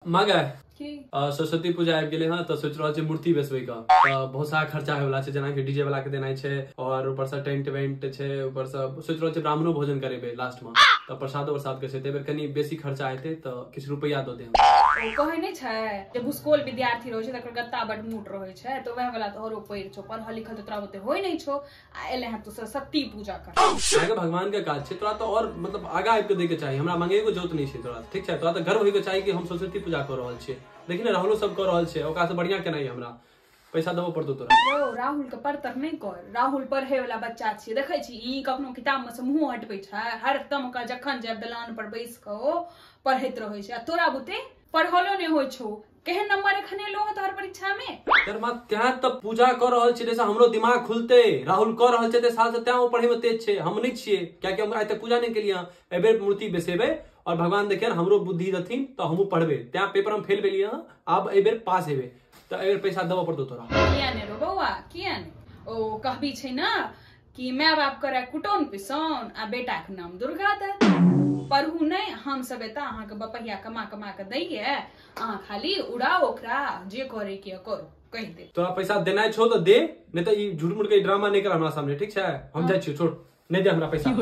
माँ की सरस्वती पूजा आबि गेलै हँ, तऽ सोचि रहल छी मूर्ति बेसबै के। तऽ बहुत सारा खर्चा होय वाला छै, जेनाकि डीजे वाला के देनाइ छै और ऊपर से टेंट वेंट छै, ऊपर से सोचि रहल छी ब्राह्मणो भोजन करेबै लास्ट में, तऽ प्रसादो वरसाद के छै। तऽ एहि बेर कनि बेसी खर्चा हेतै, तऽ किछु रुपैआ दऽ दे हमरा। ओ कहै नहि छै जे भूसकोल विद्यार्थी रहै छै तकर गत्ता बड मोट रहै छै, तऽ वएह वाला तोहरो पैर छौ। पढ़ल लिखल तऽ तोरा ओते होइ नहि छौ, आ एले हँ तू सरस्वती पूजा कर। अहाँके भगवान के काज छै, तोरा तऽ और मतलब आगा आबि के दै के चाही। हमरा मांगे के जरूरत नहि छै तोरा, ठीक छै? तोरा तऽ गर्व होय के चाही कि हम सरस्वती पूजा कऽ रहल छियै। देखी ने, राहुलो सब कऽ रहल छै, ओकरा से बढ़िया केनाइ हमरा पैसा देबऽ पड़तौ तोरा। यौ, राहुल के परतर नहि कर, राहुल पढ़े वाला बच्चा छियै। देखै छी ई कखनो किताब में से मुँह हटबै छै? हरदम ओकरा जखन जायब दलान पर बैस कऽ ओ पढ़ैत रहै छै, आ तोरा बुते पढ़लो नहि होइ छौ। केहन नंबर एखन एलो हँ तोहर परीक्षा में? यार माँ, तैं तऽ पूजा कऽ रहल छी जैसे हमरो दिमाग खुलते। राहुल कऽ रहल छै, साल से तैं ओ पढ़े में तेज छै, हम नहि छियै, कियाकि हम आइ तक पूजा नहि केलियै हँ। एहि बेर मूर्ति बेसेबै और भगवान देखियन हमरो बुद्धि देथिन तऽ हमहूँ पढ़बै। तैं पेपर हम फेल भेलियै हँ, आब एहि बेर पास हेबै, तऽ एहि बेर पैसा देबऽ पड़तौ तोरा। किया नहि रो बौआ, किया नहि? ओ कहबी छै ने कि माय बाप करे कुटौन पिसौन आ बेटा के नाम दुर्गा दत्त। पढ़ू नहि, हम सब एतऽ अहाँके बपहिया कमा कमा के दैये, अहाँ खाली उड़ाओ ओकरा, जे करे के करू, कहि दे। तोरा पैसा देनाइ छौ तऽ दे, नहि तऽ ई झूठ मूठ के ड्रामा नहि कर हमरा सामने, ठीक छै? हम जाइ छियौ, छोड़, नहि दे हमरा पैसा।